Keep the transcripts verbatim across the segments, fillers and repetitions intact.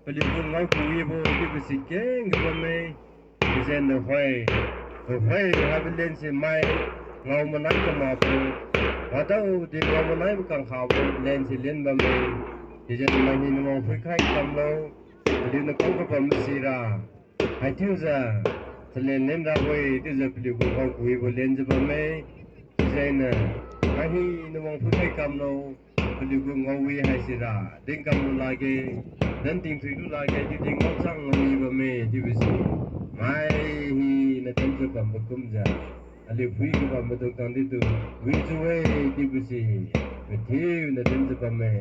Paliugu ngao kawibo chiubo si keng bamme. Chiujiu nahoi, tuhoi haibo len se mai ngao manai kamakbo, wadaodi ngao manaibo kangkhabo len se len bamme. Chiujiu nahina wang phuikhai kamlo, paliuniu kam kabambo sira, haichiujiu chalen len rabo-e chiujiu paliugu ngao kawibo lenjiu bamme. Chiujiu nahina wang phuikhai kamlo, paliugu ngaowi haisira, dinkamlu lakge, dan tingthuilu lakge, chiudi ngaochang ngaowi bamme chiubo si, mai hina tanjiu bambo kumjiu, aliu phui kabambo tu kangditu, wijiu-e chiubo si, mathiuniu tanjiu bamme.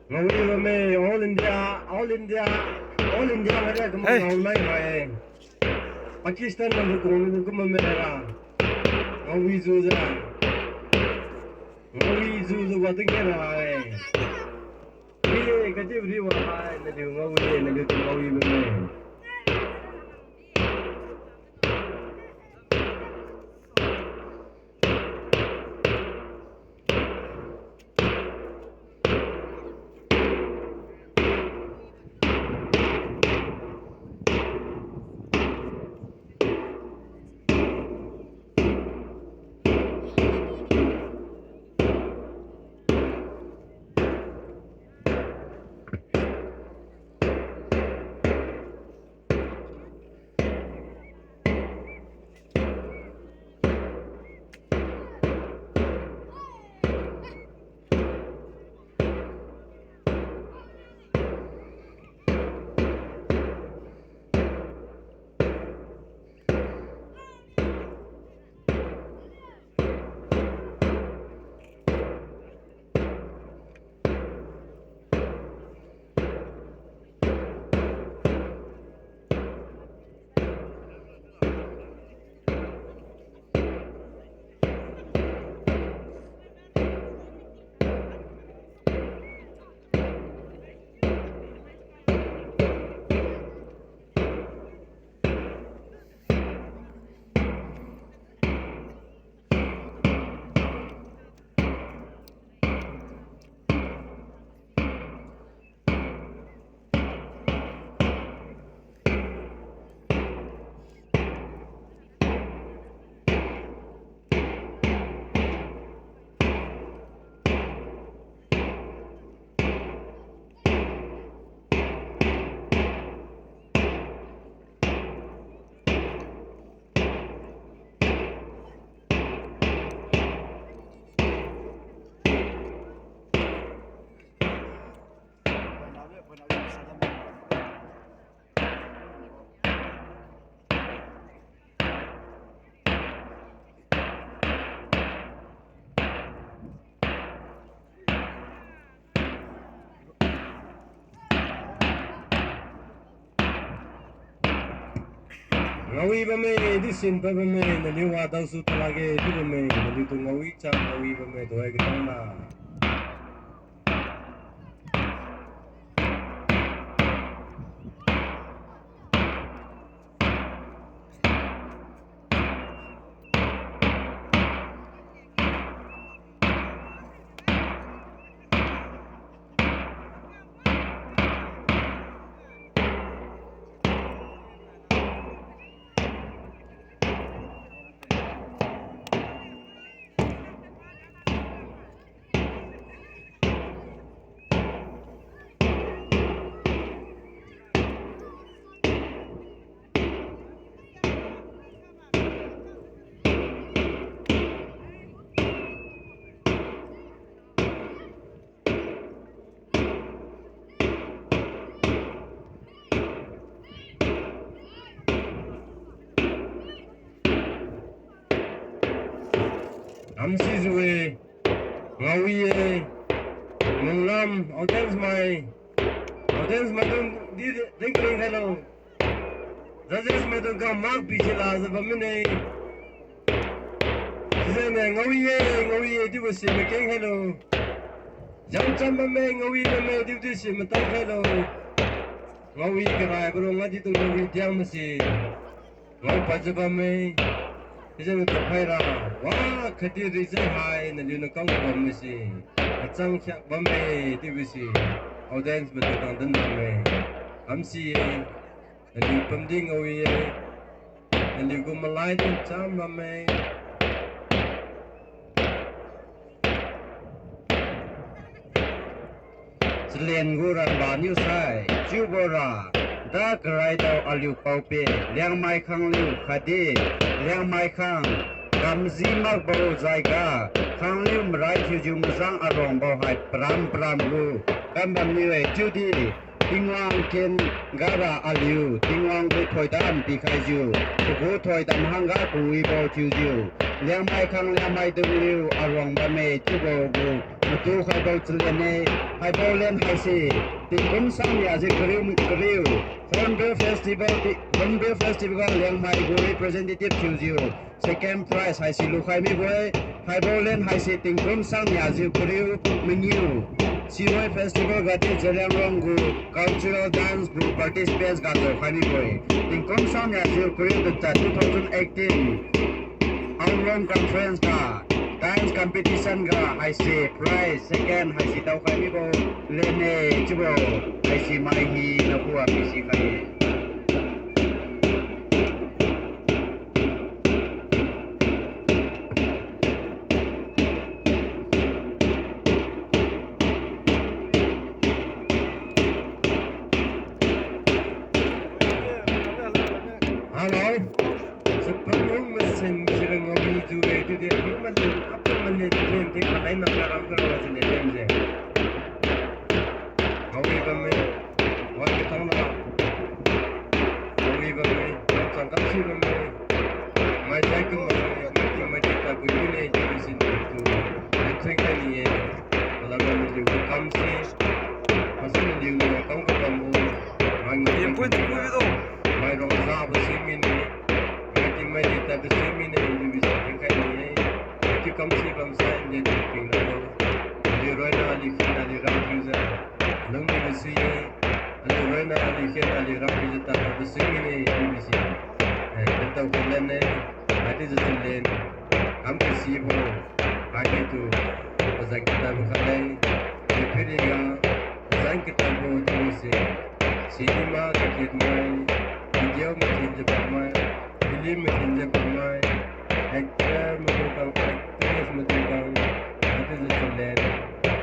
Ngaowi bamme, All India, All India, All India haira kumbo ngao nai mai-e. Pakistan nang kung kumbo mera. Ngaowi jujiu. Ngaowi jujiu wa tingkhe ra-e. Wi-e, kachiu ri wa hai, naliu ngaowi-e, naliutu ngaowi bamme. Ngaowi bamme, di sin pa bamme, naliu wadaosu talakge chiu bamme, naliutu ngaowi chang ngaowi bamme, tuhoi katangna. Namsi jiu-e, ngaowi-e, Munglam, audience mai, audience maidung di ringkring khailo. Judges maidung ga mark pisi lajiu bam mine. Sijengniu ngaowi-e, ngaowi-e chiubo si makeng khailo. Jangcham bamme, ngaowi bamme chiudi si matang khailo. Ngaowi karaibo rong ngadi tu ngaowi diang masi ngao padjiu bamme. Sijengniu tu khaira, wa khatdi rijiu hai naliuniu kang bam masi, achang khiak bamme chiubo si audience maidung khang din bamme. Kamsi-e, naliu pumdi ngaowi-e, naliu gu malai din cham bamme. Chalen gu ranbaniu sai chiubora, da karaidao aliu paope, Liangmai khangliu khatdi Liangmai khang kamji makbo jaiga khangliu marai thiujiu majang aruangbo hai param param gu kam bamniu-e chiudi Tingwang ken gara aliu Tingwang gu thoidam pikhaijiu, pagu thoidam hangga kawibo thiujiu, Liangmai khang Liangmai dungliu aruang bamme chiubo gu matu khaibo chalen-e. Haibo len haise tingkum sang niajiu kariu kariu Hornbill Festival, Hornbill Festival ga Liangmai gu representative thiujiu second prize haise lukhai mibo-e. Haibo len haise tingkum sang niajiu kariu mangiu Siwai Festival gadi Zeliangrong gu cultural dance gu participants ga daokhai mibo-e. Tingkum sang niajiu kariu tachat two thousand eighteen Anglong Conference ga dance competition ga haise prize second haise daokhai mibo len-e chiubo haise mai hina khuga pisikhai-e. Hello. Chapang lung masen sira ngaowi jiu-e, chiudi hang manen, apa manen, len di khalai nang karam kara wa jine len je. Ngaowi bamme, wan katang la. Ngaowi bamme, wan chang kamsi bamme. Mai jai kum bamme, mai ting mai ting ta pui pune, chiubo sin tu. Ai tring kani-e, wala bamme liu kamsi. Masan liu ni kam kabambo. Mai ngai. Mai rong jabo si mine. Mai ting mai ting tadbo si mine, chiubo sin khaini-e. Chiu kamsi bamsai ndi tu ping lalo. Aliu roina aliu khena aliu rangpiujiu lungdi bisi-e. Aliu roina aliu khena aliu rangpiujiu tadbo si mine, chiubo si. Eh, katao kalen-e. Haichiujiu chalen kam kasibo. Haichiutu pazan katadbo khat leng. Aliu phiriga pazan katadbo chiubo si cinema kakhitmai, video mathinjiu bammai, film mathinjiu bammai, actor maidung khang, actress maidung khang, haichiujiu chalen,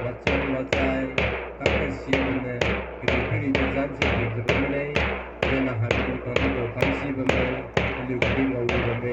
wachang wachai, kam kasibo niu, kadihpiri pazan si pingjiu bammai ne, aliu nahai maidung khang dibo kamsi bamme, aliu kadi ngaowi bamme.